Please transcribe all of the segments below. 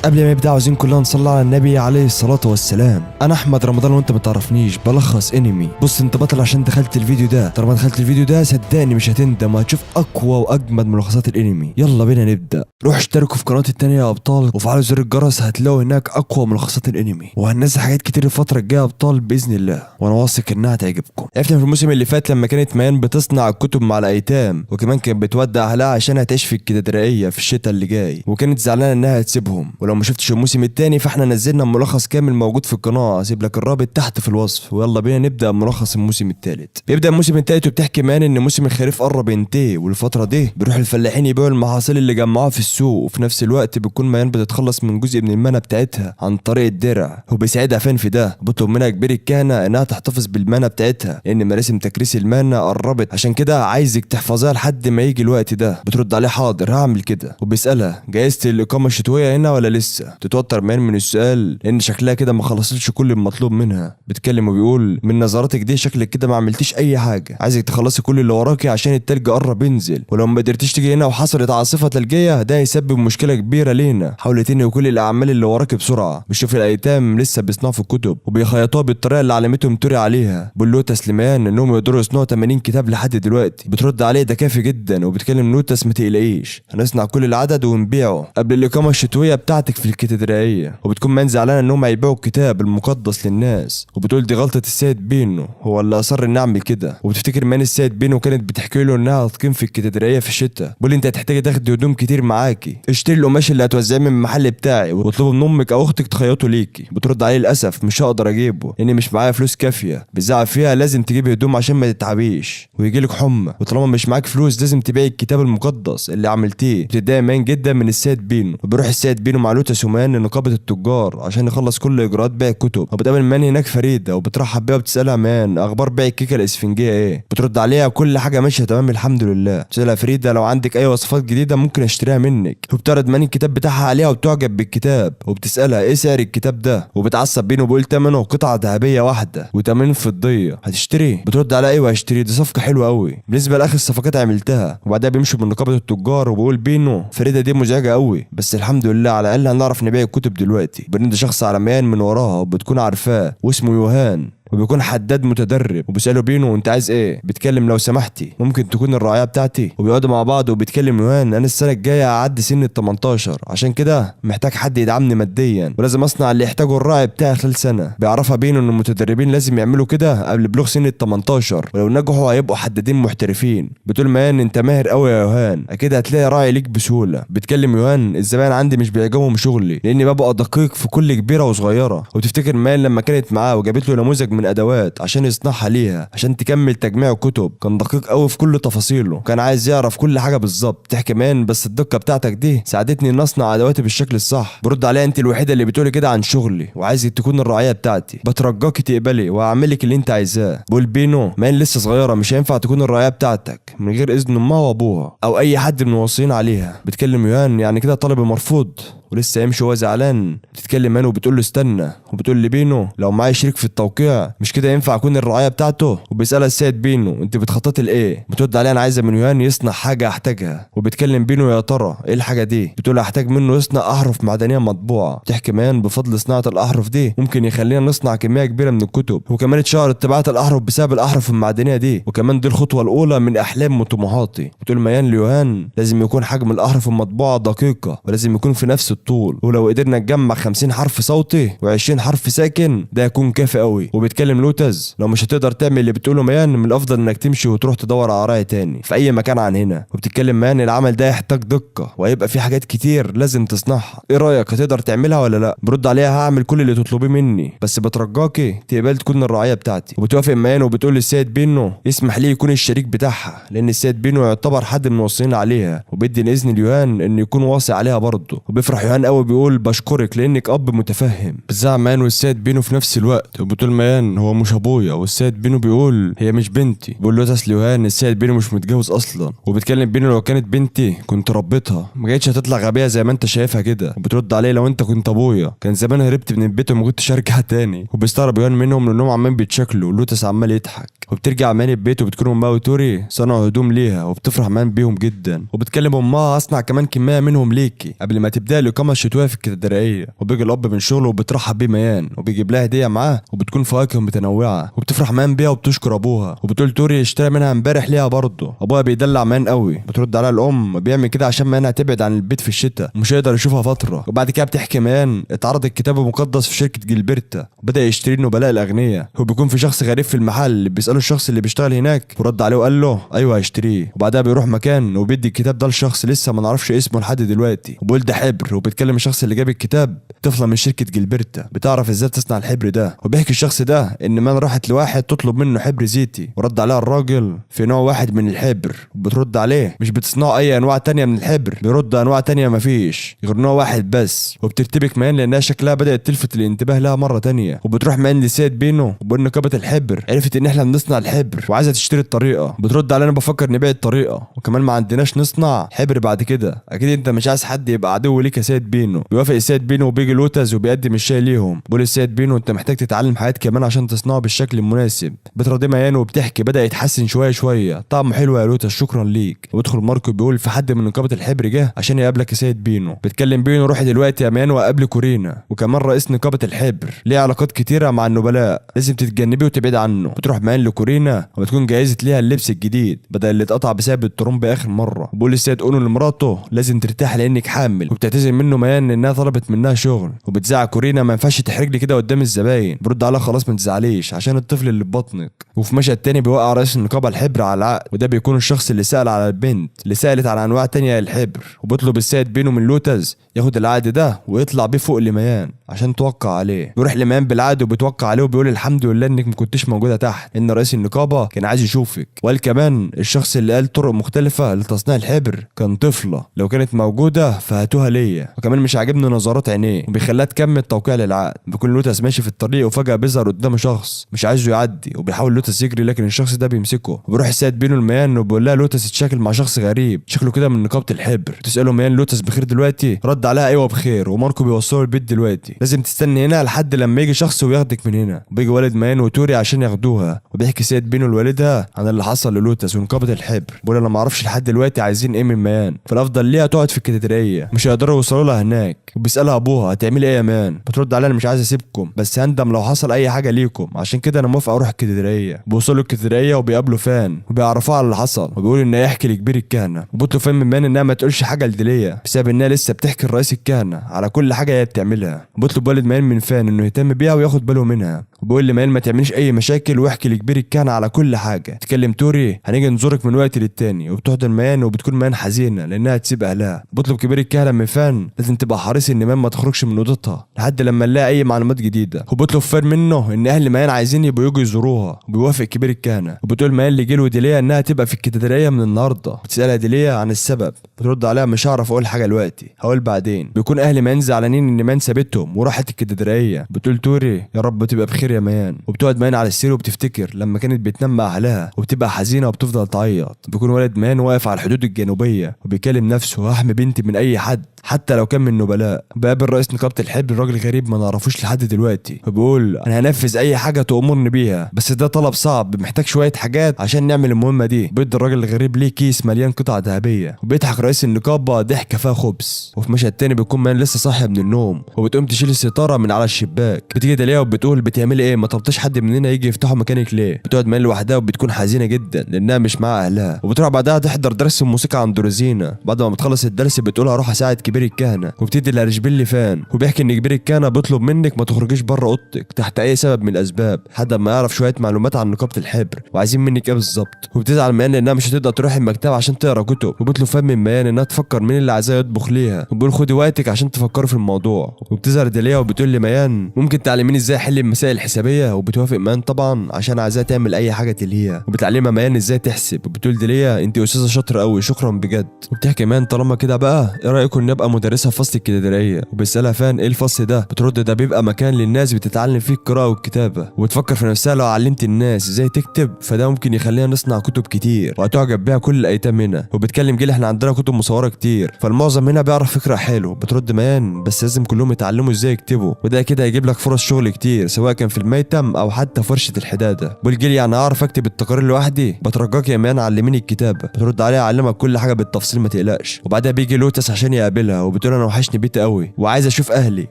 قبل ما يبدا عاوزين كلنا نصلي على النبي عليه الصلاة والسلام. انا احمد رمضان وانت ما تعرفنيش، بلخص انمي. بص انت بطل عشان دخلت الفيديو ده، طالما دخلت الفيديو ده صدقني مش هتندم وهتشوف اقوى واجمد ملخصات الانمي. يلا بينا نبدا. روح اشتركوا في قناتي التانية يا ابطال وفعلوا زر الجرس، هتلاقوا هناك اقوى ملخصات الانمي، وهننزل حاجات كتير الفترة الجاية يا ابطال باذن الله، وانا واثق انها تعجبكم. عرفنا في الموسم اللي فات لما كانت ميان بتصنع الكتب مع الايتام، وكمان كانت بتودع اهلها عشان هتعيش في الكاتدرائيه في الشتاء اللي جاي، وكانت زعلانة انها تسيبهم. ولو ما شفتش الموسم الثاني فاحنا نزلنا ملخص كامل موجود في القناة، هسيب لك الرابط تحت في الوصف. ويلا بينا نبدا ملخص الموسم الثالث. بيبدا الموسم الثالث وبتحكي مان ان موسم الخريف قرب ينتهي، والفترة دي بيروح الفلاحين يبيعوا المحاصيل اللي جمعوها في السوق، وفي نفس الوقت بتكون ميان بتتخلص من جزء من المانه بتاعتها عن طريق الدرع، وبيساعدها فين في ده. بيطلب منها كبير الكهنة انها تحتفظ بالمانه بتاعتها لان مراسم تكريس المانه قربت، عشان كده عايزك تحفظيها لحد ما يجي الوقت ده. بترد عليه حاضر هعمل كده، وبيسالها جهزت الاقامة الشتوية هنا ولا لسه. تتوتر مان من السؤال لان شكلها كده ما خلصتش كل المطلوب منها. بتكلم وبيقول من نظراتك دي شكلك كده ما عملتيش اي حاجة، عايزك تخلصي كل اللي وراكي عشان التلج قرب ينزل، ولو ما قدرتيش تيجي هنا وحصلت عاصفة ثلجيه ده هيسبب مشكلة كبيرة لينا. حاولي تنهي كل الاعمال اللي وراكي بسرعة. بتشوف الايتام لسه بيصنعوا في الكتب وبيخيطوها بالطريقة اللي علمتهم توري عليها. بيقول لوتس لمان انهم يقدروا يصنعوا 80 كتاب لحد دلوقتي. بترد عليه ده كافي جدا، وبتكلم لوتس ما تقلقيش هنصنع كل العدد ونبيعه قبل الاقامة الشتوية بتاعتك في الكاتدرائيه. وبتكون مان زعلانة انهم هيبيعوا الكتاب المقدس للناس، وبتقول دي غلطه السيد بينو، هو اللي اصر ان اعمل كده. وبتفتكر مان السيد بينو كانت بتحكي له انها هتقيم في الكاتدرائيه في الشتاء. بيقول انت هتحتاجي تاخدي هدوم كتير معاكي، اشتري القماش اللي هتوزعيه من المحل بتاعي واطلبه من امك او اختك تخيطه ليكي. بترد عليه للاسف مش هقدر اجيبه لاني مش معايا فلوس كافيه. بيزعق فيها لازم تجيبي هدوم عشان ما تتعبيش ويجيلك حمى، وطالما مش معاك فلوس لازم تبيعي الكتاب المقدس اللي عملتيه. بتتضايق مان جدا من السيد بينو، وبيروح السيد بينو مع لوتس ومان لنقابه التجار عشان يخلص كل اجراءات بيع الكتب. وبتقابل مان هناك فريدة وبترحب بيها وبتسالها مان اخبار بيع الكيكه الاسفنجيه ايه. بترد عليها كل حاجة ماشية تمام الحمد لله. بتسالها فريدة لو عندك اي وصفات جديدة ممكن اشتريها منك. وبتعرض مان الكتاب بتاعها عليها وبتعجب بالكتاب، وبتسالها ايه سعر الكتاب ده، وبتعصب بينه وبيقول ثمنه قطعه ذهبية واحدة و80 فضية، هتشتري؟ بترد عليها ايوه هشتري، دي صفقة حلوة قوي بالنسبة لاخر الصفقات عملتها. وبعدها بيمشوا من نقابة التجار وبيقول بينو فريدة دي مزعجة قوي، بس الحمد لله على الاقل هنعرف نبيع الكتب دلوقتي. بيرند شخص على ميان من وراها وبتكون عارفاه واسمه يوهان، وبيكون حداد متدرب، وبيساله بينو انت عايز ايه؟ بيتكلم لو سمحتي ممكن تكون الرعاية بتاعتي. وبيقعدوا مع بعض وبيتكلم يوهان انا السنة الجاية هعدي سن ال 18، عشان كده محتاج حد يدعمني ماديا، ولازم اصنع اللي يحتاجه الراعي بتاعي خلال سنة. بيعرفها بينو ان المتدربين لازم يعملوا كده قبل بلوغ سن ال 18، ولو نجحوا هيبقوا حدادين محترفين. بتقول مان انت ماهر قوي يا يوهان، اكيد هتلاقي راعي ليك بسهولة. بيتكلم يوهان الزبائن عندي مش بيعجبهم شغلي لاني ببقى دقيق في كل كبيرة وصغيره. وتفتكر مان لما كانت معاه وجابت له نموذج من ادوات عشان يصنعها ليها عشان تكمل تجميع الكتب، كان دقيق قوي في كل تفاصيله، كان عايز يعرف كل حاجة بالظبط. تحكي مان بس الدقة بتاعتك دي ساعدتني ان اصنع ادواتي بالشكل الصح. برد عليها انت الوحيدة اللي بتقولي كده عن شغلي وعايزك تكون الرعاية بتاعتي، بترجاكي تقبلي وهعملك اللي انت عايزاه. بقول بينو مان لسه صغيرة مش هينفع تكون الرعاية بتاعتك من غير اذن امها وابوها او اي حد من الوصيين عليها. بتكلم يوهان يعني كده طلبي مرفوض، ولسه يمشي وهو زعلان. بتتكلم مان وبتقول له استنى، وبتقول لبينو لو معايا شريك في التوقيع مش كده ينفع اكون الرعاية بتاعته. وبيسالها السيد بينو انت بتخططي لايه؟ بترد عليها انا عايزه من يوهان يصنع حاجة احتاجها. وبتكلم بينو يا ترى ايه الحاجة دي؟ بتقول احتاج منه يصنع احرف معدنية مطبوعة. بتحكي مان بفضل صناعة الاحرف دي ممكن يخلينا نصنع كمية كبيرة من الكتب، وكمان اتشهرت طباعه الاحرف بسبب الاحرف المعدنية دي، وكمان دي الخطوة الاولى من احلام وطموحاتي. بتقول ميان ليوهان لازم يكون حجم الاحرف المطبوعة دقيقة ولازم يكون في نفس الطول، ولو قدرنا نجمع 50 حرف صوتي و20 حرف ساكن ده يكون كافي قوي. وبيتكلم لوتز لو مش هتقدر تعمل اللي بتقوله ميان من الافضل انك تمشي وتروح تدور على راعي تاني في اي مكان عن هنا. وبتتكلم ميان العمل ده يحتاج دقه وهيبقى في حاجات كتير لازم تصنعها، ايه رايك هتقدر تعملها ولا لا؟ برد عليها هعمل كل اللي تطلبيه مني بس بترجاكي تقبل تكون الرعاية بتاعتي. وبتوافق ميان وبتقول للسيد بينو يسمح ليه يكون الشريك بتاعها لان السيد بينو يعتبر حد من الوصيين عليها، وبيدي الاذن ليوهان انه يكون واصي عليها برضه. وبيفرح يوهان قوي بيقول بشكرك لانك اب متفهم. بتزعق مان والسيد بينو في نفس الوقت وبتقول مان هو مش ابويا، والسيد بينو بيقول هي مش بنتي. بيقول لوتس ليوهان السيد بينو مش متجوز اصلا. وبيتكلم بينو لو كانت بنتي كنت ربيتها ما كانتش هتطلع غبية زي ما انت شايفها كده. وبترد عليه لو انت كنت ابويا كان زمان هربت من البيت وما كنتش ارجع تاني. وبيستغرب يوهان منهم لانهم عمالين بيتشكلوا ولوتس عمال يضحك. وبترجع مان البيت وبتكون امها وتوري صنعوا هدوم ليها، وبتفرح مان بيهم جدا، وبتكلم امها اصنع كمان كمية منهم ليكي قبل ما تبدا الاقامة الشتوية في الكاتدرائيه. وبيجي الاب من شغله وبترحب بيه ميان، وبيجيب لها هديه معاه وبتكون فواكه متنوعة، وبتفرح مان بيها وبتشكر ابوها، وبتقول توري اشترى منها امبارح ليها برضه. ابوها بيدلع مان قوي. بترد عليها الام بيعمل كده عشان مان هتبعد عن البيت في الشتاء ومش هيقدر يشوفها فترة. وبعد كده بتحكي مان اتعرض الكتاب المقدس في شركة جيلبرتا وبدا يشتري النبلاء الاغنياء، وبيكون في شخص غريب في المحل بيساله الشخص اللي بيشتغل هناك، ورد عليه وقال له ايوه هشتريه. وبعدها بيروح مكان وبيدي الكتاب ده لشخص لسه ما نعرفش اسمه لحد دلوقتي، وبيقول ده حبر. وبيتكلم الشخص اللي جاب الكتاب طفله من شركة جيلبرتا بتعرف ازاي تصنع الحبر ده. وبيحكي الشخص ده ان مان راحت لواحد تطلب منه حبر زيتي، ورد عليها الراجل في نوع واحد من الحبر، وبترد عليه مش بتصنعوا اي انواع تانية من الحبر؟ بيرد انواع تانية مفيش غير نوع واحد بس. وبترتبك مان لانها شكلها بدات تلفت الانتباه لها مرة تانية. وبتروح مان لسيد بينو وبقول نقابة الحبر عرفت ان احنا بنصنع الحبر وعايزه تشتري الطريقة. بترد علينا بفكر نبيع الطريقة وكمان ما عندناش نصنع حبر بعد كده، اكيد انت مش عايز حد يبقى عدو ليك يا سيد بينو. بيوافق السيد بينو وبيجي لوتس وبيقدم الشاي ليهم. بيقول السيد بينو انت محتاج تتعلم حاجات كمان عشان تصنعه بالشكل المناسب. بتراضي ميان وبتحكي بدا يتحسن شوية شوية، طعمه حلو يا لوتس شكرا ليك. وبيدخل ماركو بيقول في حد من نقابة الحبر جه عشان يقابلك يا سيد بينو. بتكلم بينو روحي دلوقتي يا ميان وقابل كورينا، وكمان رئيس نقابة الحبر ليه علاقات كتيرة مع النبلاء لازم تتجنبيه وتبعد عنه. بتروح ميان لكورينا وبتكون جهزت ليها اللبس الجديد بدل اللي اتقطع بسبب الترومب اخر مرة. بيقول السيد اونو لمراته لازم ترتاح لانك حامل، وبتعتذر منه ميان انها طلبت منها شغل. وبتزعق كورينا ما ينفعش تحرج لي كده قدام الزباين. برد عليها خلاص ما تزعليش عشان الطفل اللي في بطنك. وفي مشهد تاني بيوقع رئيس النقابة الحبر على العقد، وده بيكون الشخص اللي سأل على البنت اللي سألت على انواع تانية للحبر. وبيطلب السيد بينو من لوتز ياخد العقد ده ويطلع بيه فوق لميان عشان توقع عليه. بيروح لميان بالعقد وبيتوقع عليه وبيقول الحمد لله انك ما كنتش موجودة تحت، ان رئيس النقابة كان عايز يشوفك. وقال كمان الشخص اللي قال طرق مختلفة لتصنيع الحبر كان طفله، لو كانت موجودة فهاتوها ليا. وكمان مش عاجبني نظرات عينيه، وبيخليها تكمل توقيع للعقد. بيكون لوتس ماشي في الطريق وفجاة بيظهر قدامه شخص مش عايزه يعدي، وبيحاول لوتس يجري لكن الشخص ده بيمسكه. وبيروح السيد بينو لميان وبيقول لها لوتس اتشاكل مع شخص غريب شكله كده من نقابة الحبر. تساله ميان لوتس بخير دلوقتي؟ رد عليها ايوه بخير، وماركو بيوصله البيت دلوقتي، لازم تستني هنا لحد لما يجي شخص وياخدك من هنا. وبيجي والد ميان وتوري عشان ياخدوها، وبيحكي سيد بينو لوالدها عن اللي حصل للوتس ونقابة الحبر. بيقول انا ما اعرفش لحد دلوقتي عايزين ايه من ميان، فالافضل ليها تقعد في الكاتدرائيه مش هيقدروا يوصلوا لها هناك. وبيسالها ابوها هتعملي ايه يا مان؟ بترد عليها انا مش عايز اسيبكم بس هندم لو حصل اي حاجة ليكم، عشان كده انا موافقة اروح الكاتدرائيه. بيوصلوا الكاتدرائيه وبيقابلوا فان وبيعرفوها على اللي حصل، وبيقول انه يحكي لكبير الكهنة. وبيطلب فان من مان انها ما تقولش حاجة لديليا بسبب انها لسه بتحكي لرئيس الكهنة على كل حاجة هي بتعملها. وبيطلب والد مان من فان انه يهتم بيها وياخد باله منها، وبيقول لمان ما تعمليش اي مشاكل واحكي لكبير الكهنة على كل حاجة. تكلم توري هنيجي نزورك من وقت للتاني. وبتحضن مان وبتكون مان حزينة لانها تسيب اهلها. بيطلب كبير الكهنة من فان لازم تبقى حريص ان مان ما تخرجش من اوضتها لحد لما نلاقي اي معلومات جديدة. وبيطلب فان منه ان اهل مان عايزين يبقوا يجوا يزوروها، وبيوافق كبير الكهنة. وبتقول مان لجيل وديليا انها تبقى في الكاتدرائيه من النهارده. بتسالها ديليا عن السبب، بترد عليها مش هعرف اقول حاجة دلوقتي هقول بعدين. بيكون اهل مان زعلانين ان مان سابتهم وراحت الكاتدرائيه. بتقول توري يا رب تبقى بخير يا ميان. وبتقعد ميان على السرير وبتفتكر لما كانت بتنام مع اهلها وبتبقى حزينة وبتفضل تعيط. بيكون والد مان واقف على الحدود الجنوبية وبيكلم نفسه هحمي بنتي من اي حد حتى لو كان من نبلاء. بقابل رئيس نقابة الحبر راجل غريب ما نعرفوش لحد دلوقتي، وبيقول انا هنفذ اي حاجة تامرني بيها بس ده طلب صعب محتاج شوية حاجات عشان نعمل المهمة دي. بيدي الراجل الغريب ليه كيس مليان قطع ذهبية، وبيضحك رئيس النقابة ضحكه فيها خبز. وفي مشهد تاني بيكون مان لسه صاحية من النوم وبتقوم تشيل الستارة من على الشباك. بتيجي داليا وبتقول بتعملي ايه؟ ما طلبتش حد مننا يجي يفتحوا مكانك ليه؟ بتقعد مان لوحدها وبتكون حزينة جدا لانها مش مع اهلها. وبتروح بعدها تحضر درس الموسيقى عند روزينا. بعد ما بتخلص الدرس بتقول هروح اساعد كبير الكهنة، وبتدي لارشبيلي فان وبيحكي ان كبير الكهنة بيطلب منك ما تخرجيش بره اوضتك تحت اي سبب من الاسباب لحد ما يعرف شوية معلومات عن نقابة الحبر وعايزين منك ايه بالظبط. وبتزعل ميان لانها مش هتقدر تروح المكتبة عشان تقرا كتب. وبيطلب فان من ميان انها تفكر مين اللي عايزاه يطبخ ليها، وبيقول خدي وقتك عشان تفكري في الموضوع. وبتظهر داليا وبتقول لميان ممكن تعلميني ازاي احل المسائل الحسابيه، وبتوافق ميان طبعا عشان عايزاها تعمل اي حاجة تلهيها. وبتعلمها ميان ازاي تحسب، وبتقول داليا انت استاذه شاطرة قوي شكرا بجد. وبتحكي ميان طالما كده بقى ايه رايكم نبقى مدرسه في فصل الكاتدرائيه؟ وبيسالها فان ايه الفصل ده؟ بترد ده بيبقى مكان للناس بتتعلم فيه القراءة والكتابة. وبتفكر في نفسها لو علمت الناس ازاي تكتب فده ممكن يخلينا نصنع كتب كتير وهتعجب بيها كل الايتام هنا. وبتكلم جيل احنا عندنا كتب مصوره كتير فالمعظم هنا بيعرف يقرا حلو. بترد ميان بس لازم كلهم يتعلموا ازاي يكتبوا، وده كده هيجيب لك فرص شغل كتير سواء كان في في الميتم او حتى فرشه الحداده. بقول جيل يعني اعرف اكتب التقارير لوحدي؟ بترجاك يا ميان علميني الكتابة. بترد عليها اعلمك كل حاجة بالتفصيل ما تقلقش. وبعدها بيجي لوتس عشان يقابلها وبتقول انا وحشني بيتي قوي وعايز اشوف اهلي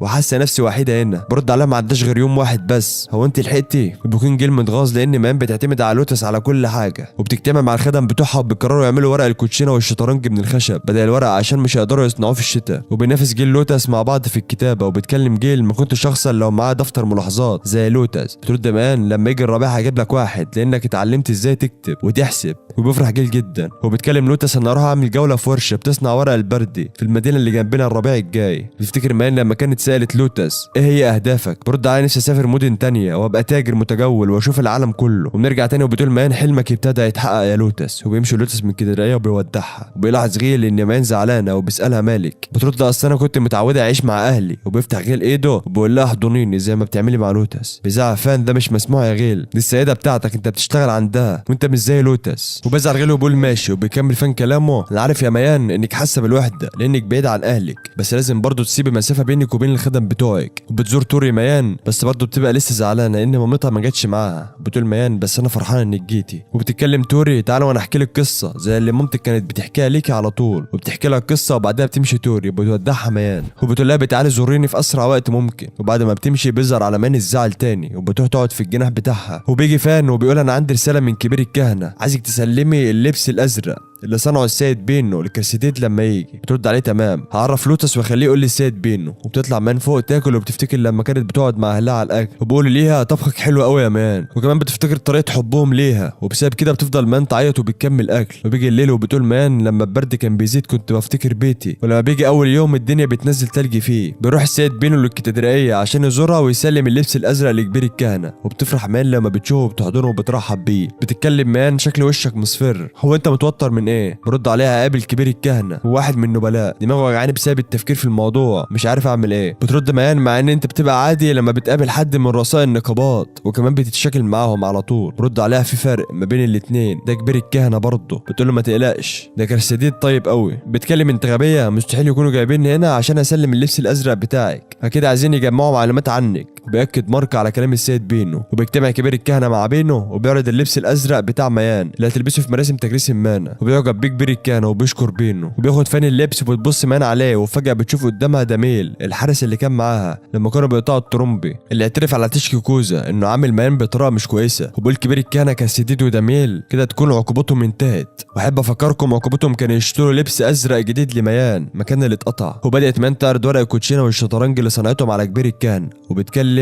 وحاسه نفسي وحيده هنا. برد عليها ما عداش غير يوم واحد بس، هو انت لحقتي؟ وبيكون جيل متغاظ لان ميان بتعتمد على لوتس على كل حاجة، وبتجتمع مع الخدم بتوعها وبيقرروا يعملوا ورق الكوتشينه والشطرنج من الخشب بدل الورق عشان مش هيقدروا يصنعوه في الشتاء. وبينافس جيل لوتس مع بعض في الكتابة، وبتكلم جيل ما كنتش اخسر لو معاه دفتر ملاحظات زي لوتس. بترد ميان لما يجي الربيع هجيب لك واحد لانك اتعلمت ازاي تكتب وتحسب. وبيفرح جيل جدا وبتكلم لوتس انا اروح اعمل جولة في ورشه بتصنع ورق البردي في المدينة اللي جنبنا الربيع الجاي. بتفتكر ميان لما كانت سالت لوتس ايه هي اهدافك؟ برد عليها نفسي اسافر مدن تانية وابقى تاجر متجول واشوف العالم كله. وبنرجع تاني وبتقول ميان حلمك ابتدى يتحقق يا لوتس. وبيمشي لوتس من الكاتدرائيه وبيودعها. وبيلاحظ غيل ان ميان زعلانة وبيسالها مالك؟ بترد اصل انا كنت متعوده اعيش مع اهلي. وبيفتح غيل ايده وبيقول لها احضنيني زي ما بتعملي مع لوتس. بيزعق فان ده مش مسموع يا غيل، دي السيدة بتاعتك انت بتشتغل عندها وانت مش زي لوتس. وبيزعل غيل وبيقول ماشي. وبيكمل فان كلامه انا عارف يا ميان انك حاسه بالوحدة لانك بعيد عن اهلك، بس لازم برضه تسيبي مسافة بينك وبين الخدم بتوعك. وبتزور توري ميان بس برضه بتبقى لسه زعلانة لان مامتها ما جاتش معاها. بتقول ميان بس انا فرحانة انك جيتي. وبتتكلم توري تعالى وانا احكي لك قصة زي اللي مامتك كانت بتحكيها ليكي على طول. وبتحكي لها القصة وبعدها بتمشي توري وبتودعها ميان وبتقول لها بتعالي زوريني في اسرع وقت ممكن. وبعد ما بتمشي بيظهر على ميان الزعل تاني وبتروح تقعد في الجناح بتاعها. وبيجي فان وبيقول انا عندي رسالة من كبير الكهنة عايزك تسلمي اللبس الازرق اللي صنعه السيد بينو لكرسيديت لما يجي. بترد عليه تمام هعرف لوتس واخليه يقول لي السيد بينو. وبتطلع مان فوق تاكل وبتفتكر لما كانت بتقعد مع اهلها على الاكل وبيقولوا ليها طبخك حلو قوي يا مان. وكمان بتفتكر طريقه حبهم ليها وبسبب كده بتفضل مان تعيط وبتكمل اكل. وبيجي الليل وبتقول مان لما البرد كان بيزيد كنت بفتكر بيتي، ولما بيجي اول يوم الدنيا بتنزل تلج فيه. بيروح السيد بينو للكاتدرائيه عشان يزورها ويسلم اللبس الازرق لكبير الكهنة. وبتفرح مان لما بتشوفه وبتحضنه وبترحب بيه. بتتكلم مان شكل وشك مصفر، هو انت متوتر من ايه؟ برد عليها قابل كبير الكهنة وواحد من النبلاء دماغه وجعاني بسبب التفكير في الموضوع مش عارف اعمل ايه. بترد ميان مع ان انت بتبقى عادي لما بتقابل حد من رؤساء النقابات وكمان بتتشاكل معاهم على طول. برد عليها في فرق ما بين الاتنين، ده كبير الكهنة برضه. بتقول له ما تقلقش ده كرسيديد طيب قوي. بتكلم انت غبية مستحيل يكونوا جايبيني هنا عشان اسلم اللبس الازرق بتاعك، اكيد عايزين يجمعوا معلومات عنك. وبيأكد مارك على كلام السيد بينو. وبيجتمع كبير الكهنة مع بينو وبيعرض اللبس الازرق بتاع ميان اللي هتلبسه في مراسم تكريس المانا. وبيعجب بيه كبير الكهنة وبيشكر بينو. وبياخد فاني اللبس وبتبص مان عليه وفجأة بتشوف قدامها داميل الحارس اللي كان معاها لما كانوا بيقطعوا الترومبي اللي اعترف على تشكي كوزا انه عامل ميان بطريقة مش كويسة. وبيقول كبير الكهنة كاسيديد وداميل كده تكون عقوبتهم انتهت. واحب افكركم عقوبتهم كانوا يشتروا لبس ازرق جديد لميان مكان اللي اتقطع. وبدات ميان تعرض ورق الكوتشينه والشطرنج اللي صنعتهم على كبير الكهنة وبتكلم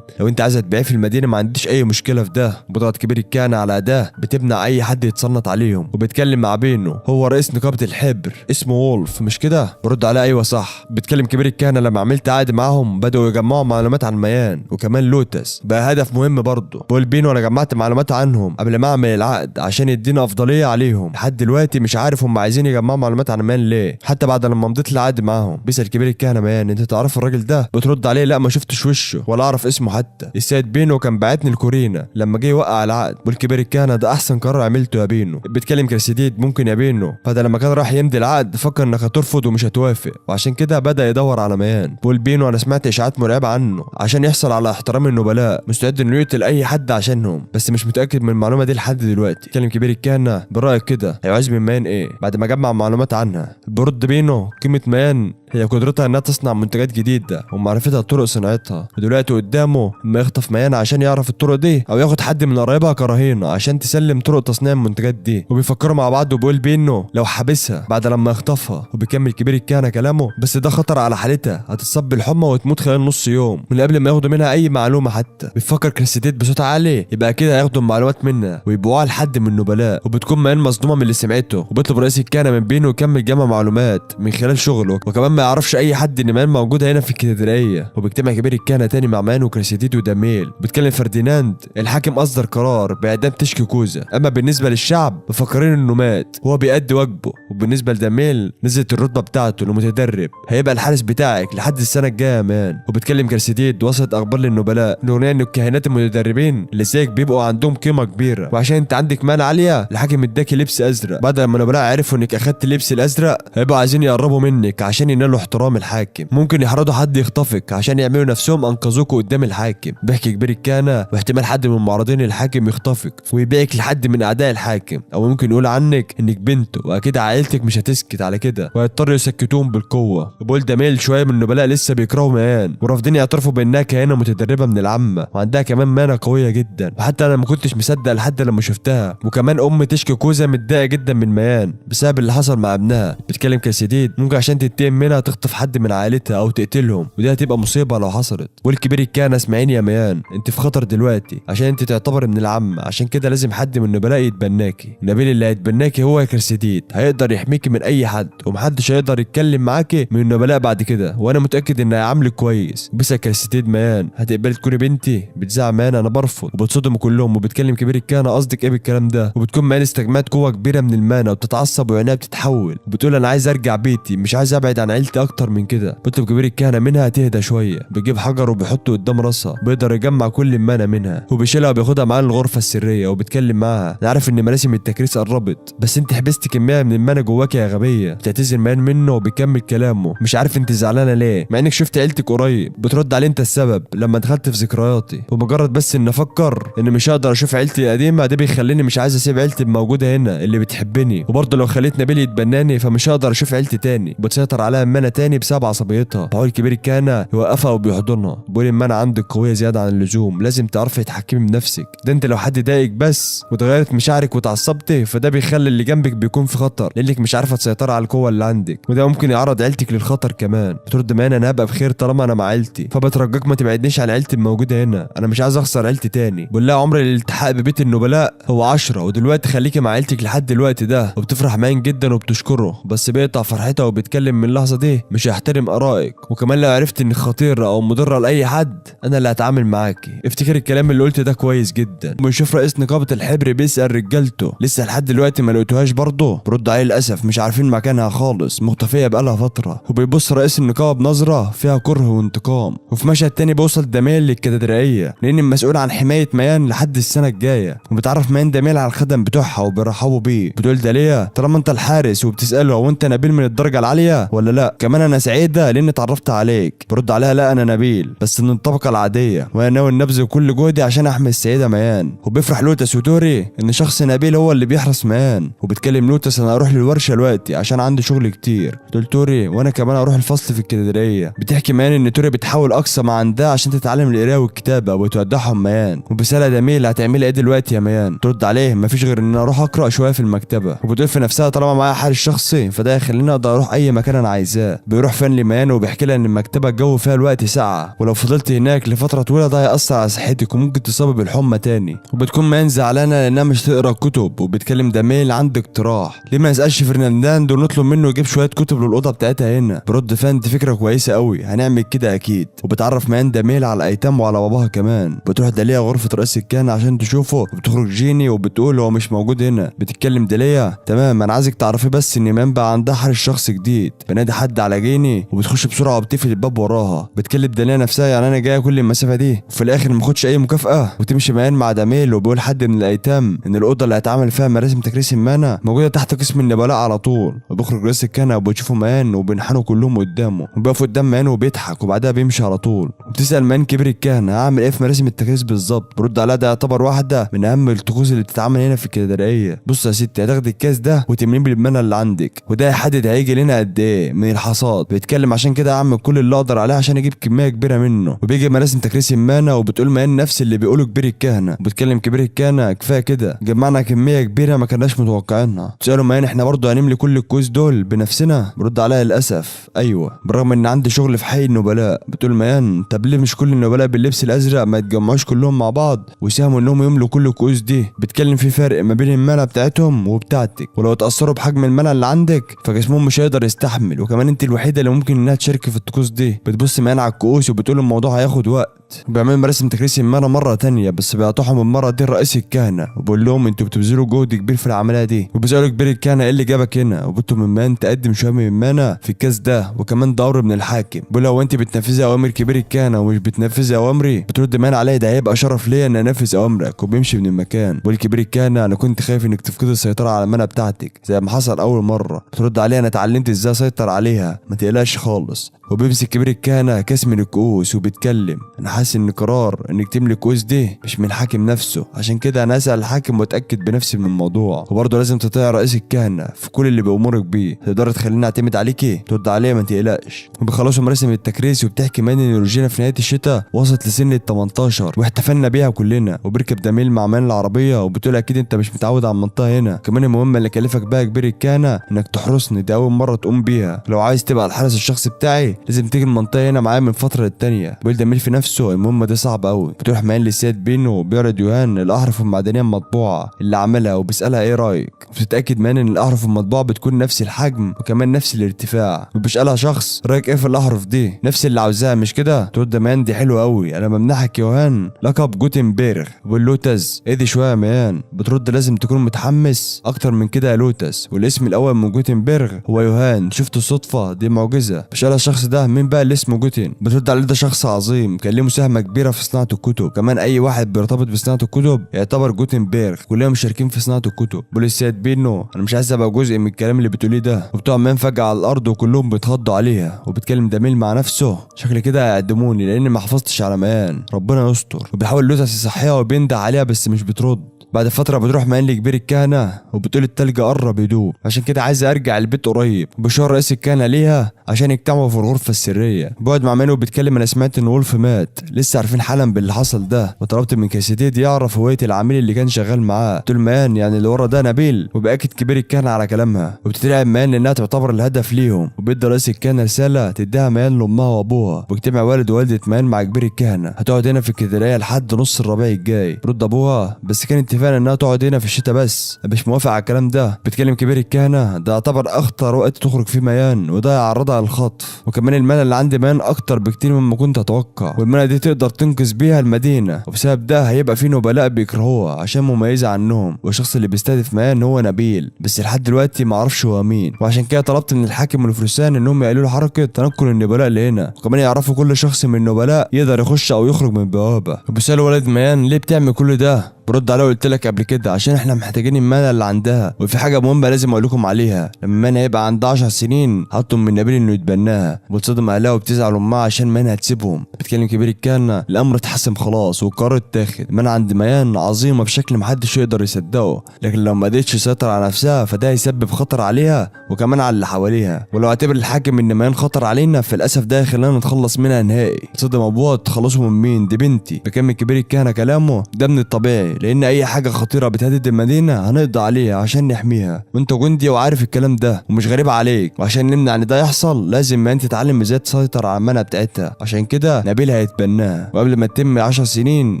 لو انت عايزه تبيعيه في المدينة ما عنديش اي مشكلة في ده. بضغط كبير الكهنة على اداه بتمنع اي حد يتصنت عليهم. وبتكلم مع بينو هو رئيس نقابة الحبر اسمه وولف مش كده؟ برد عليه ايوه صح. بتكلم كبير الكهنة لما عملت عقد معاهم بداوا يجمعوا معلومات عن ميان وكمان لوتس بقى هدف مهم برضه. بقول بينو انا جمعت معلومات عنهم قبل ما اعمل العقد عشان يدينا افضلية عليهم. لحد دلوقتي مش عارف هم عايزين يجمعوا معلومات عن ميان ليه حتى بعد لما مضيت العقد معاهم. بيسال كبير الكهنة ميان انت تعرف الراجل ده؟ بترد عليه لا ما شفتش وشه ولا اعرف اسمه حتى. السيد بينو كان بعتني الكورينا لما جه يوقع العقد. بقول كبير الكهنة ده احسن قرار عملته يا بينو. بيتكلم كرسيديد ممكن يا بينو فده لما كان راح يمضي العقد فكر انك هترفض ومش هتوافق وعشان كده بدا يدور على ميان. بقول بينو انا سمعت اشاعات مرعبة عنه عشان يحصل على احترام النبلاء مستعد انه يقتل اي حد عشانهم بس مش متاكد من المعلومة دي لحد دلوقتي. كلم كبير الكهنة برايك كده هيعوز من ميان ايه بعد ما جمع معلومات عنها؟ برد بينو قيمة ميان هي قدرتها انها تصنع منتجات جديدة ومعرفتها طرق صناعتها. ودلوقتي قدامه اما يخطف ميان عشان يعرف الطرق دي او ياخد حد من قرايبها كرهينه عشان تسلم طرق تصنيع المنتجات دي. وبيفكروا مع بعض وبيقول بينو لو حابسها بعد لما يخطفها. وبيكمل كبير الكهنة كلامه بس ده خطر على حالتها هتتصاب بالحمى وتموت خلال نص يوم من قبل ما ياخدوا منها اي معلومة حتى. بيفكر كريستيت بصوت عالي يبقى كده هياخدوا المعلومات منها ويبيعوها لحد من النبلاء. وبتكون ميان مصدومة من اللي سمعته وبيطلب رئيس الكهنة من بينو يكمل جمع معلومات من خلال شغله وكمان ما يعرفش اي حد ان مان موجودة هنا في الكاتدرائيه. وبيجتمع كبير الكهنة تاني مع مان وكريستيت وداميل. بيتكلم فرديناند الحاكم اصدر قرار باعدام تشكي كوزا، اما بالنسبة للشعب مفكرين انه مات وهو بيأدي واجبه. وبالنسبة لداميل نزلت الرتبة بتاعته لمتدرب هيبقى الحارس بتاعك لحد السنة الجاية يا مان. وبيتكلم كريستيت وصلت اخبار للنبلاء الاغنية ان الكاهنات المتدربين اللي زيك بيبقوا عندهم قيمة كبيرة وعشان انت عندك مان عالية الحاكم اداكي لبس ازرق. بعد لما النبلاء عرفوا انك اخدت اللبس الازرق هيبقوا عايزين يقربوا منك عشان ينالوا ينالوا احترام الحاكم. ممكن يحرضوا حد يخطفك عشان يعملوا نفسهم انقذوك قدام الحاكم. بيحكي كبير الكهنة واحتمال حد من معارضين الحاكم يخطفك ويبيعك لحد من اعداء الحاكم، او ممكن يقول عنك انك بنته، واكيد عائلتك مش هتسكت على كده وهيضطروا يسكتوهم بالقوة. وبقول داميل شوية من النبلاء لسه بيكرهوا ميان ورافضين يعترفوا بانها كائنه متدربه من العامة وعندها كمان mana قوية جدا، وحتى انا ما كنتش مصدق لحد لما شفتها. وكمان ام تشكي كوزا متضايقة جدا من ميان بسبب اللي حصل مع ابنها. بتكلم كاسيديد ممكن عشان تنتقم منها تخطف حد من عائلتها او تقتلهم، ودي هتبقى مصيبة لو حصلت. والكبير الكهنة اسمعيني يا ميان، انت في خطر دلوقتي عشان انت تعتبر من العامة، عشان كده لازم حد من النبلاء يتبناكي. نبيل اللي هيتبناكي هو كرسيديد، هيقدر يحميكي من اي حد ومحدش هيقدر يتكلم معاكي من النبلاء بعد كده، وانا متاكد ان هيعاملك كويس. بس كرسيديد ميان هتقبلي تكوني بنتي؟ بتزعق ميان انا برفض، وبتصدم كلهم. وبتكلم كبير الكهنة قصدك ايه بالكلام ده؟ وبتكون ميان استجمعت قوة كبيرة من ال mana وبتتعصب وعينيها بتتحول، وبتقول انا عايز ارجع بيتي، مش عايز ابعد عن عيلتي اكتر من كده. بيطلب كبير الكهنة منها تهدى شوية، بيجيب حجر وبيحطه قدام راسها، بيقدر يجمع كل ال mana منها، وبيشيلها وبياخدها معاه للغرفة السرية وبيتكلم معاها. انا عارف ان مراسم التكريس قربت، بس انت حبست كمية من ال mana جواك يا غبية. بتعتذر ميان منه وبيكمل كلامه، مش عارف انت زعلانة ليه مع انك شفت عيلتك قريب. بترد عليه انت السبب لما دخلت في ذكرياتي، ومجرد بس ان افكر ان مش هقدر اشوف عيلتي القديمة ده بيخليني مش عايز اسيب عيلتي الموجودة هنا اللي بتحبني، وبرضه لو خليت نبيل يتبناني فمش هقدر اشوف عيلتي تاني. بتسيطر عليها ال mana تاني بسبب عصبيتها. بحاول كبير الكهنة يوقفها وبيحضنها، بيقول ال mana عندك قوية زيادة عن اللزوم، لازم تعرفي تتحكمي بنفسك، ده انت لو حد ضايقك بس وتغيرت مشاعرك وتعصبتي فده بيخلي اللي جنبك بيكون في خطر، لانك مش عارفه تسيطري على القوة اللي عندك، وده ممكن يعرض عيلتك للخطر كمان. بترد ميان انا هبقى بخير طالما انا مع عيلتي، فبترجاك ما تبعدنيش عن عيلتي الموجودة هنا، انا مش عايز اخسر عيلتي تاني. بقول لها عمر الالتحاق ببيت النبلاء هو 10، ودلوقتي خليكي مع عيلتك لحد دلوقتي ده. وبتفرح ميان جدا وبتشكره، بس بيقطع فرحتها وبيتكلم من اللحظة دي مش هيحترم ارائك، وكمان لو عرفت انك خطيرة او مضرة لاي حد انا اللي هتعامل معاكي. افتكر الكلام اللي قلت ده كويس جدا. وبيشوف رئيس نقابة الحبر بيسال رجالته لسه لحد دلوقتي ما لقيتوهاش برضه؟ برد عليه للاسف مش عارفين مكانها خالص، مختفيه بقالها فترة. وبيبص رئيس النقابة بنظره فيها كره وانتقام. وفي مشهد تاني بيوصل داميل للكاتدرائيه لان المسؤول عن حماية ميان لحد السنة الجاية، وبتعرف ميان داميل على الخدم بتوعها وبيرحبوا بيه. بتقول داليا طالما انت الحارس، وبتساله هو انت نبيل من الدرجة العالية ولا لا؟ كمان انا سعيدة لاني اتعرفت عليك. برد عليها لا انا نبيل بس من الطبقة العادية، وانا ناوي نبذل كل جهدي عشان احمي السيدة ميان. وبيفرح لوتس وتوري ان شخص نبيل هو اللي بيحرس ميان. وبتكلم لوتس انا اروح للورشه دلوقتي عشان عندي شغل كتير. تقول توري وانا كمان اروح الفصل في الكاتدرائيه. بتحكي ميان ان توري بتحاول اقصى ما عندها عشان تتعلم القراية والكتابة وتودعهم ميان. وبسالها دميل هتعملي ايه دلوقتي يا ميان؟ ترد عليه مفيش غير ان اروح اقرا شوية في المكتبة. وبتقول في نفسها طالما معايا حارس شخصي فده يخليني اقدر اروح اي مكان انا عايزاه. بيروح فان لميان وبيحكي لها ان المكتبة الجو فيها الوقت ساقعه، ولو فضلت هناك لفترة طويلة ده هيأثر على صحتك وممكن تصاب بالحمى تاني. وبتكون ميان زعلانة لانها مش تقرا كتب. وبتكلم دميل عندك اقتراح ليه ما نسالش فرناندو ونطلب منه يجيب شوية كتب للاوضه بتاعتها هنا؟ برد فان دي فكرة كويسة قوي، هنعمل كده اكيد. وبتعرف ميان دميل على الايتام وعلى باباها كمان. بتروح داليا غرفة رئيس الكهنة عشان تشوفه، وبتخرج جيني وبتقول هو مش موجود هنا. بتتكلم داليا تمام انا عايزك تعرفي بس ان ميان بقى عندها حارس شخص جديد. بنادي حد على جيني وبتخش بسرعة وبتقفل الباب وراها. بتكلم داليا نفسها يعني انا جاية كل المسافة دي وفي الاخر ما اخدش اي مكافاة. وتمشي ميان مع داميل وبيقول حد من الايتام ان الاوضة اللي هيتعمل فيها مراسم تكريس ال mana موجودة تحت قسم النبلاء على طول. وبيخرج رئيس الكهنة وبيشوفوا ميان وبينحنوا كلهم قدامه، وبيقفوا قدام ميان وبيضحك وبعدها بيمشي على طول. وبتسال ميان كبير الكهنة هعمل ايه في مراسم التكريس بالظبط؟ برد عليها ده يعتبر واحدة من اهم الطقوس اللي بتتعمل هنا في الكاتدرائيه. بص يا ستي هتاخدي الكاس ده وتمليه بال mana اللي عندك، وده هيحدد هيجي لنا قد ايه من الحصاد. بيتكلم عشان كده اعمل كل اللي اقدر عليه عشان اجيب كمية كبيرة منه. وبيجي مراسم تكريس ال mana وبتقول ميان نفس اللي بيقوله كبير الكهنة. وبتكلم كبير الكهنة كفاية كده جمعنا كمية كبيرة ما كناش متوقعينها. تساله ميان احنا برضه هنملي كل الكوز دول بنفسنا؟ برد عليها للاسف ايوه، برغم ان عندي شغل في حي النبلاء. بتقول ميان طب ليه مش كل النبلاء باللبس الازرق ما يتجمعوش كلهم مع بعض ويساهموا انهم يملوا كل الكؤوس دي؟ بتكلم في فرق ما بين ال mana بتاعتهم وبتاعتك، ولو اتاثروا بحجم ال mana اللي عندك فجسمهم مش هيقدر يستحمل، وكمان انت الوحيدة اللي ممكن انها تشارك في الطقوس دي. بتبص ميان على الكؤوس وبتقول الموضوع هياخد وقت. الوقت. بيعملوا مراسم تكريس المانا مرة تانية، بس بيقطعهم المرة دي رئيس الكهنة وبيقول لهم انتوا بتبذلوا جهد كبير في العملية دي. وبيسالوا كبير الكهنة ايه اللي جابك هنا، وبتطلب من مان تقدم شوية من مانا في الكاس ده، وكمان ده امر من الحاكم. بيقول لو انت بتنفذي اوامر كبير الكهنة ومش بتنفذي اوامري، بترد مان عليه ده هيبقى شرف ليا ان انفذ اوامرك، وبيمشي من المكان. بيقول كبير الكهنة انا كنت خايف انك تفقدي السيطرة على المانا بتاعتك زي ما حصل اول مرة. بترد عليه انا اتعلمت ازاي اسيطر عليها، ما تقلقش خالص. وبيمسك كبير الكهنة كاس من الكؤوس وبيتكلم، انا حاسس ان قرار انك تملك كؤوس دي مش من الحاكم نفسه، عشان كده انا اسال الحاكم واتاكد بنفسي من الموضوع، وبرضه لازم تطيع رئيس الكهنة في كل اللي بيأمرك بيه، تقدر تخليني اعتمد عليكي؟ ترد عليه ما تقلقش. وبيخلصوا مراسم التكريس، وبتحكي مان ان روجينا في نهاية الشتاء وصلت لسن ال 18 واحتفلنا بيها كلنا. وبيركب داميل مع مان العربية وبتقول اكيد انت مش متعود على المنطقة هنا، كمان المهمة اللي كلفك بيها كبير الكهنة انك تحرسني دي اول مرة تقوم بيها، لو عايز تبقى الحارس الشخصي بتاعي لازم تيجي المنطقة هنا معايا من فترة للتانيه. بيقول داميل في نفسه المهمة دي صعبة قوي. بتروح مان للسيد بينو وبيعرض يوهان الاحرف المعدنية المطبوعة اللي عملها وبيسالها ايه رايك، وبتتاكد مان ان الاحرف المطبوعة بتكون نفس الحجم وكمان نفس الارتفاع. وبيسالها شخص رايك ايه في الاحرف دي، نفس اللي عاوزاها مش كده؟ ترد مان دي حلوة قوي، انا بمنحك يوهان لقب جوتنبرغ. بيقول لوتس ايه دي شوية يا مان، بترد لازم تكون متحمس اكتر من كده يا لوتس، والاسم الاول من جوتنبرغ هو يوهان، شفت الصدفة دي معجزه. بيسالها الشخص ده مين بقى اللي اسمه جوتن، بترد عليه ده شخص عظيم كان ليه مساهمة كبيرة في صناعة الكتب، كمان اي واحد بيرتبط بصناعة الكتب يعتبر جوتنبرغ، كلنا مشاركين في صناعة الكتب. بيقول السيد بينو انا مش عايز ابقى جزء من الكلام اللي بتقوليه ده. وبتقع مان فجاة على الارض وكلهم بيتخضوا عليها. وبيتكلم داميل مع نفسه شكل كده هيقدموني لان ما حافظتش على مان، ربنا يستر. وبيحاول لوتس يصحيها وبينده عليها بس مش بترد. بعد فترة بتروح مان لكبير الكهنة وبتقول التلج قرب يدوب، عشان كده عايز ارجع البيت قريب. وبيشاور رئيس الكهنة ليها عشان يجتمعوا في الغرفة السرية. بقعد مع مان وبيتكلم انا سمعت ان وولف مات، لسه عارفين حالا باللي حصل ده، وطلبت من كاسيديد يعرف هوية العميل اللي كان شغال معاه. تقول مان يعني اللي ورا ده نبيل، وبيأكد كبير الكهنة على كلامها. وبتترعب مان لانها تعتبر الهدف ليهم. وبيدي رئيس الكهنة رسالة تديها مان لامها وابوها. واجتمع والد ووالدة مان مع كبير الكهنة، هتقعد هنا في الكاتدرائية لحد نص الربيع الجاي. رد ابوها بس كان اتفاقنا انها تقعد هنا في الشتاء بس، مش موافق على الكلام ده. بتكلم كبير الكهنة ده يعتبر اخطر وقت تخرج فيه ميان، وده يعرضها للخطف، وكمان المانا اللي عند ميان اكتر بكتير مما كنت اتوقع، والمانا دي تقدر تنقذ بيها المدينة، وبسبب ده هيبقى في نبلاء بيكرهوها عشان مميزة عنهم. والشخص اللي بيستهدف ميان هو نبيل، بس لحد دلوقتي ما اعرفش هو مين، وعشان كده طلبت من الحاكم والفرسان انهم يقللوا حركة تنقل النبلاء لهنا، وكمان يعرفوا كل شخص من النبلاء يقدر يخش او يخرج من البوابة. وبيسالوا ولد ميان ليه بتعمل كل ده؟ برد عليه قلت لك قبل كده عشان احنا محتاجين المانا اللي عندها، وفي حاجة مهمة لازم اقول لكم عليها، لما مانا هيبقى عندها 10 سنين هطلب من نبيل انه يتبناها. وبتصدم اهلها وبتزعل امها عشان مانا هتسيبهم. بتكلم كبير الكهنة الامر اتحسم خلاص والقرار اتاخد، مانا عند ميان عظيمة بشكل محدش يقدر يصدقه، لكن لو ما قدرتش تسيطر على نفسها فده هيسبب خطر عليها وكمان على اللي حواليها، ولو اعتبر الحاكم ان ميان خطر علينا فللاسف ده هيخلينا نتخلص منها نهائي. تصدم ابوها تخلصوا من مين؟ دي بنتي. بكمل كبير الكهنة كلامه ده من الطبيعي لان اي حاجة خطيرة بتهدد المدينة هنقضي عليها عشان نحميها، وانت جندي وعارف الكلام ده ومش غريب عليك، وعشان نمنع ان ده يحصل لازم ما انت تتعلم ازاي تسيطر على المنع بتاعتها، عشان كده نبيل هيتبناها، وقبل ما تتم 10 سنين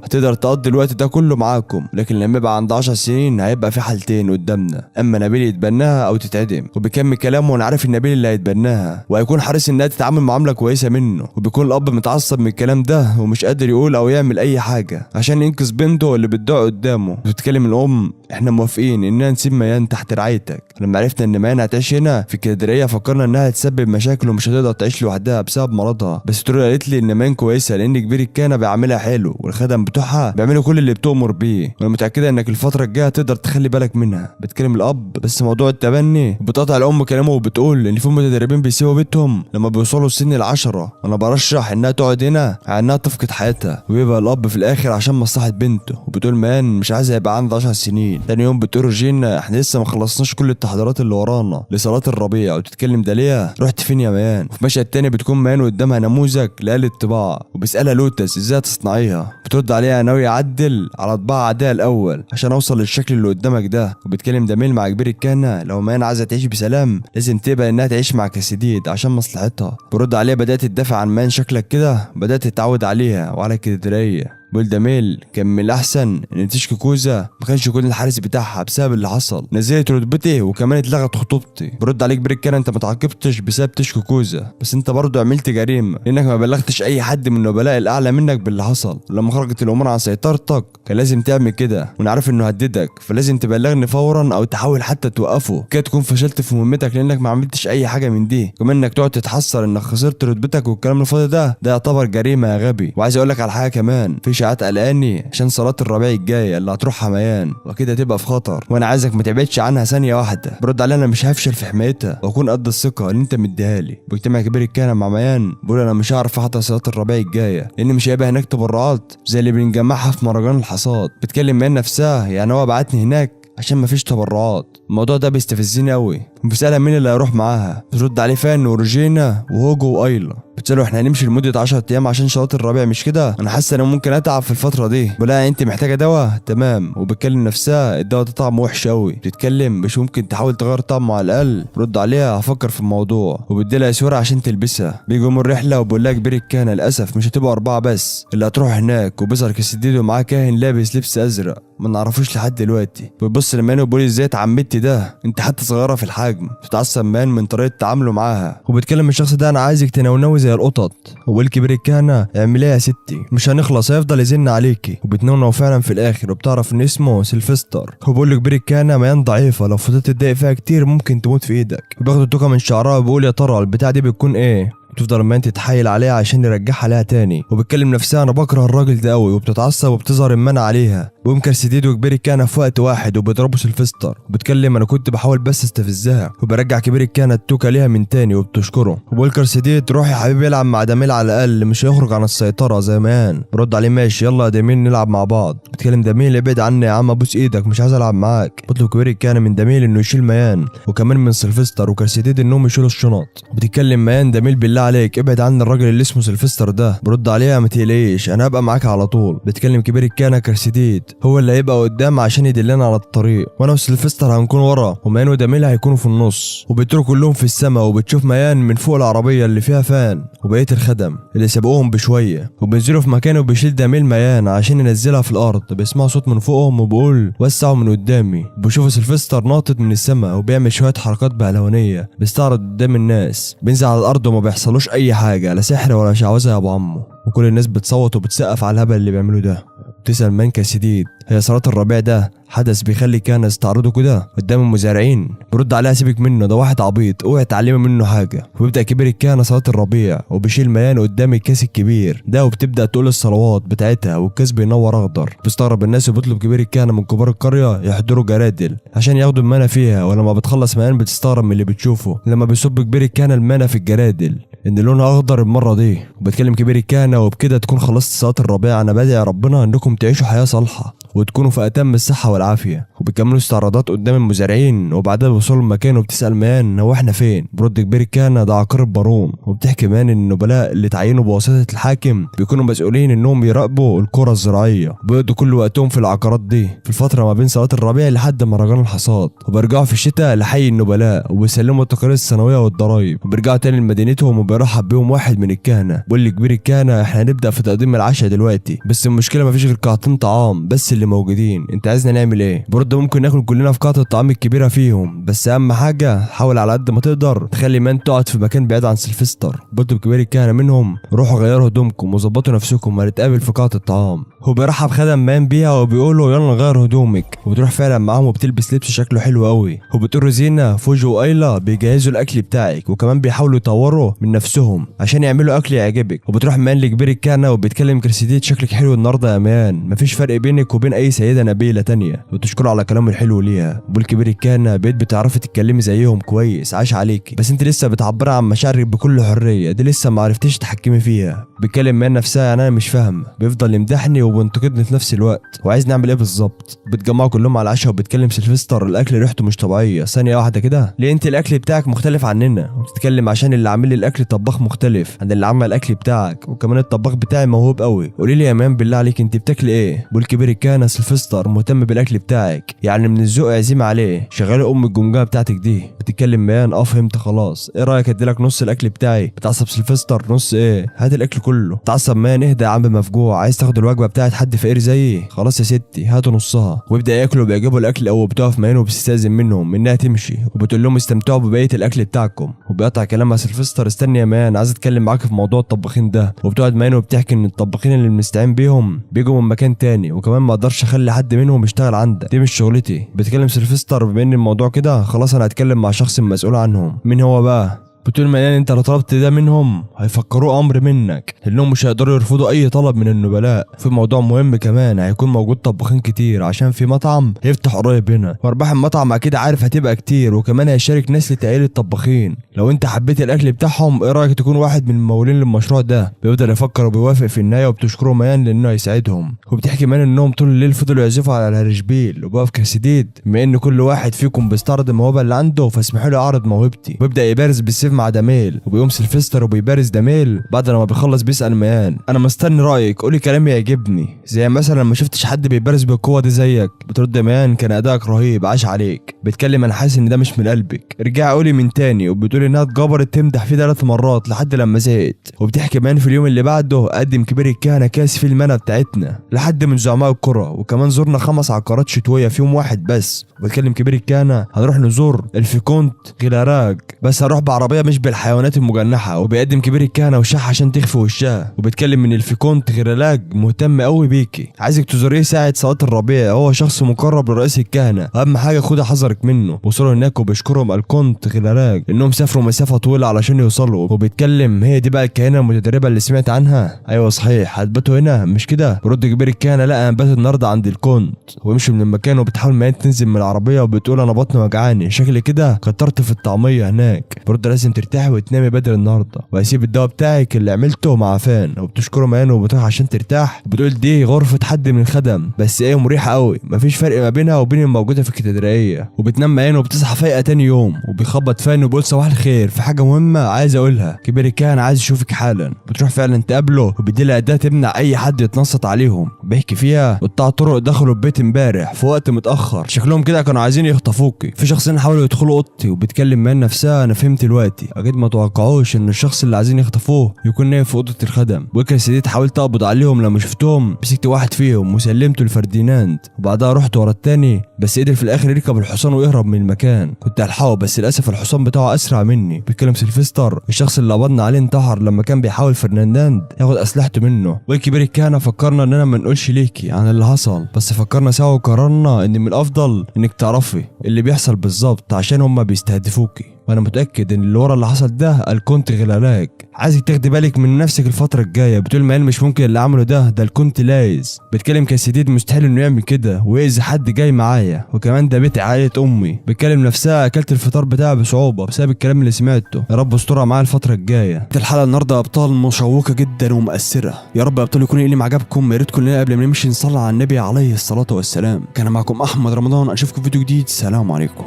هتقدر تقضي الوقت ده كله معاكم، لكن لما يبقى عند 10 سنين هيبقى في حالتين قدامنا، اما نبيل يتبناها او تتعدم. وبيكمل كلامه وانا عارف ان نبيل اللي هيتبناها وهيكون حريص انها تتعامل معاملة كويسة منه. وبيكون الاب متعصب من الكلام ده ومش قادر يقول او يعمل اي حاجة عشان ينقذ بنته اللي بتضيع قدامه. بتتكلم الام احنا موافقين اننا نسيب ميان تحت رعايتك، لما عرفنا ان ميان هتعيش هنا في الكاتدرائيه فكرنا انها هتسبب مشاكل ومش هتقدر تعيش لوحدها بسبب مرضها، بس توري قالت لي ان ميان كويسة لان كبير الكهنة بيعملها حلو والخدم بتوعها بيعملوا كل اللي بتؤمر بيه، وانا متاكدة انك الفترة الجاية تقدر تخلي بالك منها. بتكلم الاب بس موضوع التبني، وبتقطع الام كلامه وبتقول ان في متدربين بيسيبوا بيتهم لما بيوصلوا سن 10، وانا برشح انها تقعد هنا على انها تفقد حياتها. وبيبقى الاب في الاخر عشان مصلحة بنته، وبتقول مان مش عايزه يبقى عندها 10 سنين. تاني يوم بتقول روجينا احنا لسه ما خلصناش كل التحضيرات اللي ورانا لصلاة الربيع، وتتكلم داليا رحت فين يا ميان؟ وفي مشهد تاني بتكون ميان قدامها نموذج لآلة طباعه، وبيسالها لوتس ازاي تصنعيها، بترد عليها ناوي اعدل على طباعه عادية الاول عشان اوصل للشكل اللي قدامك ده. وبتكلم داميل مع كبير الكهنة لو ميان عايزه تعيش بسلام لازم تقبل انها تعيش مع كاسيديد عشان مصلحتها. برد عليها بدات تدافع عن ميان شكلك كده بدات تتعود عليها وعلى الكاتدرائيه. بيقول داميل كان من الاحسن ان تشكي كوزا ما كانش يكون الحارس بتاعها بسبب اللي حصل، نزلت رتبتي وكمان اتلغت خطوبتي. برد عليك كبير الكهنة انت ما تعاقبتش بسبب تشكي كوزا، بس انت برضه عملت جريمة لانك ما بلغتش اي حد من النبلاء الاعلى منك باللي حصل. لما خرجت الامور عن سيطرتك كان لازم تعمل كده، وانا عارف انه هددك فلازم تبلغني فورا او تحاول حتى توقفه، كده تكون فشلت في مهمتك لانك ما عملتش اي حاجة من دي. كمان انك تقعد تتحسر انك خسرت رتبتك والكلام الفاضي ده يعتبر جريمة يا غبي. وعايز اقول لك على حاجة كمان، في اشاعات قلقاني عشان صلاة الربيع الجاية اللي هتروح حميان واكيد هتبقى في خطر، وانا عايزك ما تبعدش عنها ثانية واحدة. برد عليها انا مش هفشل في حمايتها واكون قد الثقة اللي انت مديها لي. بيجتمع كبير الكهنة مع ميان بيقول انا مش هعرف احضر صلاة الربيع الجاية لان مش هيبقى هناك تبرعات زي اللي بنجمعها في مهرجان الحصاد. بتكلم ميان نفسها يعني هو بعتني هناك عشان مفيش تبرعات، الموضوع ده بيستفزني قوي. وبيسألها مين اللي هيروح معاها، بترد عليه فان وروجينا وهوجو وايلا. بتسأله احنا هنمشي لمدة 10 ايام عشان صلاة الربيع مش كده؟ انا حاسة ان ممكن اتعب في الفترة دي. بقولها انت محتاجة دواء؟ تمام. وبتكلم نفسها الدواء ده طعمه وحش قوي. بتتكلم مش ممكن تحاول تغير طعمه على الاقل؟ رد عليها هفكر في الموضوع. وبديلها اسورة عشان تلبسها. بيجوا يوم الرحلة وبقول لها كبير الكهنة للاسف مش هتبقى 4 بس اللي هتروح هناك، وبيظهر كسديد ومعاه كاهن لابس لبس ازرق ما نعرفوش لحد دلوقتي. بتبص لمان وبيقول ازاي اتعمدتي ده؟ انت حتى صغيرة في الحجم. بتتعصب مان من طريقه تعامله معاها وبتكلم الشخص ده انا عايزك تنونوي زي القطط. وبيقول كبير الكهنة اعمليها يا ستي مش هنخلص هيفضل يزن عليكي. وبتنونو فعلا في الاخر وبتعرف ان اسمه سيلفستر. وبيقول لكبير الكهنة ميان ضعيفة لو فضلت تضايق فيها كتير ممكن تموت في ايدك. وبياخد التوكه من شعرها وبيقول يا ترى البتاع دي بتكون ايه؟ بتفضل مان تتحايل عليها عشان يرجعها لها تاني. وبتكلم نفسها انا بكره الراجل ده قوي، وبتتعصب وبتظهر المنع عليها. بيقوم كرسيديد وكبير الكهنة في وقت واحد وبيضربوا سيلفستر. وبتكلم انا كنت بحاول بس استفزها. وبرجع كبير الكهنة التوكه ليها من تاني وبتشكره. وبقول كرسيديد روح يا حبيبي العب مع داميل على الاقل مش هيخرج عن السيطرة زي مان. برد عليه ماشي يلا يا داميل نلعب مع بعض. بتكلم داميل ابعد عني يا عم ابوس ايدك مش عايز العب معاك. بطلب كبير الكهنة من داميل انه يشيل ميان وكمان من سيلفستر وكرسيديد انهم يشيلوا الشنط. بتتكلم ميان داميل بالله عليك ابعد عن الراجل اللي اسمه سيلفستر ده. برد عليها ما تقلقيش انا هبقى معاك على طول. بتكلم كبير الكهنة كرسيديد هو اللي هيبقى قدام عشان يدلنا على الطريق، وانا وسيلفستر هنكون ورا وميان وداميل هيكونوا في النص. وبيطيروا كلهم في السماء وبتشوف ميان من فوق العربية اللي فيها فان وبقية الخدم اللي سبقوهم بشوية. وبينزلوا في مكان وبيشيل داميل ميان عشان ينزلها في الارض. بيسمعوا صوت من فوقهم وبيقول وسعوا من قدامي. بيشوفوا سيلفستر ناطط من السماء وبيعمل شوية حركات بهلوانيه بيستعرض قدام الناس. بينزل على الارض وما بيحصلوش اي حاجة لا سحر ولا شعوذه يا ابو عمو. وكل الناس بتصوت وبتسقف على الهبل اللي بيعملوه ده. بتسأل مان كسديد هي صلاة الربيع ده حدث بيخلي كهنة يستعرضوا كده قدام المزارعين؟ برد عليها سيبك منه ده واحد عبيط اوعي تعلمي منه حاجة. وبيبدأ كبير الكهنة صلاة الربيع وبيشيل ميان قدام الكاس الكبير ده وبتبدأ تقول الصلوات بتاعتها والكاس بينور اخضر. بيستغرب الناس وبيطلب كبير الكهنة من كبار القرية يحضروا جرادل عشان ياخدوا المانا فيها. ولما بتخلص ميان بتستغرب من اللي بتشوفه لما بيصب كبير الكهنة المانا في الجرادل ان لونها اخضر المرة دي. وبتكلم كبير الكهنة وبكده تكون خلصت صلاة الربيع، انا بدعي ربنا انكم تعيشوا حياة صالحه وتكونوا في اتم الصحة والعافية. وبيكملوا استعراضات قدام المزارعين وبعدها بيوصلوا المكان وبتسال مان هو احنا فين؟ برد كبير الكهنة ده عقار بارون. وبتحكي مان ان النبلاء اللي اتعينوا بواسطة الحاكم بيكونوا مسؤولين انهم يراقبوا القرى الزراعية وبيقضوا كل وقتهم في العقارات دي في الفترة ما بين صلاة الربيع لحد مهرجان الحصاد. وبيرجعوا في الشتاء لحي النبلاء وبيسلموا التقارير السنوية والضرايب وبيرجعوا تاني لمدينتهم. وبيرحب بيهم واحد من الكهنة بيقول لكبير الكهنة احنا هنبدا في تقديم العشاء دلوقتي بس المشكلة مفيش غير قاعتين طعام بس اللي موجودين، انت عايزنا نعمل ايه؟ برد ممكن ناكل كلنا في قاعة الطعام الكبيرة فيهم بس اهم حاجة حاول على قد ما تقدر تخلي مان تقعد في مكان بعيد عن سيلفستر. برد كبير الكهنة منهم روحوا غيروا هدومكم وظبطوا نفسكم هنتقابل في قاعة الطعام. هو بيرحب خدم مان بيها وبيقولوا يلا نغير هدومك، وبتروح فعلا معاهم وبتلبس لبس شكله حلو قوي. وبتقول روزينا فوجو وايلا بيجهزوا الاكل بتاعك وكمان بيحاولوا يطوروا من نفسهم عشان يعملوا اكل يعجبك. وبتروح مان لكبير الكهنة وبيتكلم كرسيديد شكلك حلو النهارده يا مان مفيش فرق بينك وبين اي سيده نبيلة تانية، وتشكره على كلامه الحلو ليها. بقول كبير الكهنة بقيت بتعرفي تتكلمي زيهم كويس عاش عليكي، بس انت لسه بتعبري عن مشاعرك بكل حرية دي لسه ما عرفتيش تتحكمي فيها. بيتكلم مان نفسها يعني انا مش فاهم، بيفضل يمدحني وبينتقدني في نفس الوقت وعايز نعمل ايه بالظبط. بتجمعوا كلهم على العشاء وبتكلم سيلفستر الاكل ريحته مش طبيعية، ثانية واحدة كده ليه انت الاكل بتاعك مختلف عننا؟ وبتتكلم عشان اللي عامل لي الاكل طباخ مختلف عن اللي عمل الاكل بتاعك، وكمان الطباخ بتاعي موهوب قوي. قولي لي يا مان بالله عليك انت بتاكلي ايه؟ بقول كبير الكهنة سيلفستر مهتم بالاكل بتاعك يعني من الذوق عزيمة عليه، شغالة ام الجمجمة بتاعتك دي. بتتكلم مان اه فهمت خلاص، ايه رايك اديلك نص الاكل بتاعي؟ بتعصب سيلفستر نص ايه؟ هات الاكل كله. بتعصب مان اهدى يا عم مفجوع عايز تاخد الوجبة بتاعتي بتاعت حد فقير زيي؟ خلاص يا ستي هاتوا نصها. ويبدا ياكلوا وبيعجبوا الاكل قوي. وبتقف ماين وبتستاذن منهم انها تمشي، وبتقول لهم استمتعوا ببقية الاكل بتاعكم. وبيقطع كلامها سيلفستر، استني يا مان عايز اتكلم معاك في موضوع الطباخين ده. وبتقعد مان وبتحكي ان الطباخين اللي بنستعين بيهم بيجوا من مكان تاني، وكمان ما اقدرش اخلي حد منهم يشتغل عندك، دي مش شغلتي. بتكلم سيلفستر، بما ان الموضوع كده خلاص انا هتكلم مع شخص المسؤول عنهم. مين هو بقى؟ بتقول مليان انت لو طلبت ده منهم هيفكروه امر منك، لانهم مش هيقدروا يرفضوا اي طلب من النبلاء. في موضوع مهم كمان، هيكون موجود طباخين كتير عشان في مطعم هيفتح قريب هنا، وارباح المطعم اكيد عارف هتبقى كتير، وكمان هيشارك ناس لتأهيل الطباخين. لو انت حبيت الاكل بتاعهم ايه رايك تكون واحد من الممولين للمشروع ده؟ بيفضل يفكر وبيوافق في النهاية، وبتشكره ميان لانه هيساعدهم. وبتحكي مان انهم طول الليل فضلوا يعزفوا على الهرشبيل. وبقف كاسيديد، بما ان كل واحد فيكم بيستعرض الموهبة اللي عنده فاسمحوا لي اعرض موهبتي. ويبدا يبارز بالسيف مع داميل، وبيقوم سيلفستر وبيبارز داميل. بعد لما بيخلص بيسأل ميان، انا مستني رايك، قولي كلام يعجبني، زي مثلا ما شفتش حد بيبارز بالقوة دي زيك. بترد ميان، كان ادائك رهيب عاش عليك. بتكلم انا حاسس ان ده مش من قلبك، ارجع قولي من تاني. وبتقول انها اتجبرت تمدح فيه 3 مرات لحد لما زهقت. وبتحكي ميان في اليوم اللي بعده قدم كبير الكهنة كاس في المنى بتاعتنا لحد من زعماء القرى، وكمان زرنا 5 عقارات شتوية في يوم واحد بس. وبتكلم كبير الكهنة، هنروح نزور الفيكونت غيلاراج، بس هنروح بعربيه مش بالحيوانات المجنحه. وبيقدم كبير الكهنة وشها عشان تخفي وشها. وبيتكلم ان الفيكونت غيلاراج مهتم قوي بيكي، عايزك تزوريه ساعة صلاة الربيع، هو شخص مقرب لرئيس الكهنة، اهم حاجة خدي حذرك منه. وصلوا هناك وبيشكرهم الكونت غيلاراج انهم سافروا مسافة طويلة علشان يوصلوا. وبيتكلم، هي دي بقى الكاهنه المتدربه اللي سمعت عنها؟ ايوه صحيح، هتباتوا هنا مش كده؟ برد كبير الكهنة، لا انا بات النهارده عند الكونت. ويمشوا من المكان. وبتحاول ما تنزل من العربية وبتقول انا بطني وجعاني، شكلي كده كترت في الطعمية هناك. برد لازم ترتاحي وتنامي بدري النهارده، وهسيب الدواء بتاعك اللي عملته مع فان. وبتشكره ميان وبتروح عشان ترتاح. بتقول دي غرفة حد من الخدم، بس ايه مريحه قوي، مفيش فرق ما بينها وبين الموجودة في الكاتدرائيه. وبتنام ميان وبتصحى فايقه تاني يوم. وبيخبط فان وبيقول صباح الخير، في حاجة مهمة عايز اقولها، كبير الكهنة عايز يشوفك حالا. بتروح فعلا تقابله، وبيديلها اداه تمنع اي حد يتنصت عليهم. بيحكي فيها قطاع طرق دخلوا البيت امبارح في وقت متاخر، شكلهم كده كانوا عايزين يخطفوكي، في شخصين حاولوا يدخلوا اوضتي. وبتكلم مان نفسها، انا فهمت دلوقتي، اكيد ما توقعوش ان الشخص اللي عايزين يخطفوه يكون نايم في اوضة الخدم. وكاسيديت حاولت اقبض عليهم لما شفتهم، مسكت واحد فيهم وسلمته لفرديناند، وبعدها رحت ورا التاني، بس قدر في الاخر يركب الحصان ويهرب من المكان. كنت هلحقه بس للاسف الحصان بتاعه اسرع مني. بيتكلم سيلفستر، الشخص اللي قبضنا عليه انتحر لما كان بيحاول فرنانداند ياخد اسلحته منه. والكبير الكهنة فكرنا اننا ما نقولش ليكي عن اللي حصل، بس فكرنا سوا وقررنا ان من الافضل انك تعرفي اللي بيحصل بالظبط عشان هما بيستهدفوكي، وانا متاكد ان اللي ورا اللي حصل ده الكونت غلالاج. عايزك تاخدي بالك من نفسك الفترة الجاية. بتقول مال مش ممكن اللي عمله ده الكونت لايز. بتكلم كاسيديد، مستحيل انه يعمل كده ويأذي حد جاي معايا، وكمان ده بيت عائلة امي. بتكلم نفسها، اكلت الفطار بتاعي بصعوبة بسبب الكلام اللي سمعته، يا رب استرها معايا الفترة الجاية. الحلقة النهارده يا ابطال مشوقة جدا ومؤثرة، يا رب يا ابطال يكون اللي عجبكم. يا ريت كلنا قبل ما نمشي نصلي على النبي عليه الصلاة والسلام. كان معكم احمد رمضان، اشوفكم في فيديو جديد، سلام عليكم.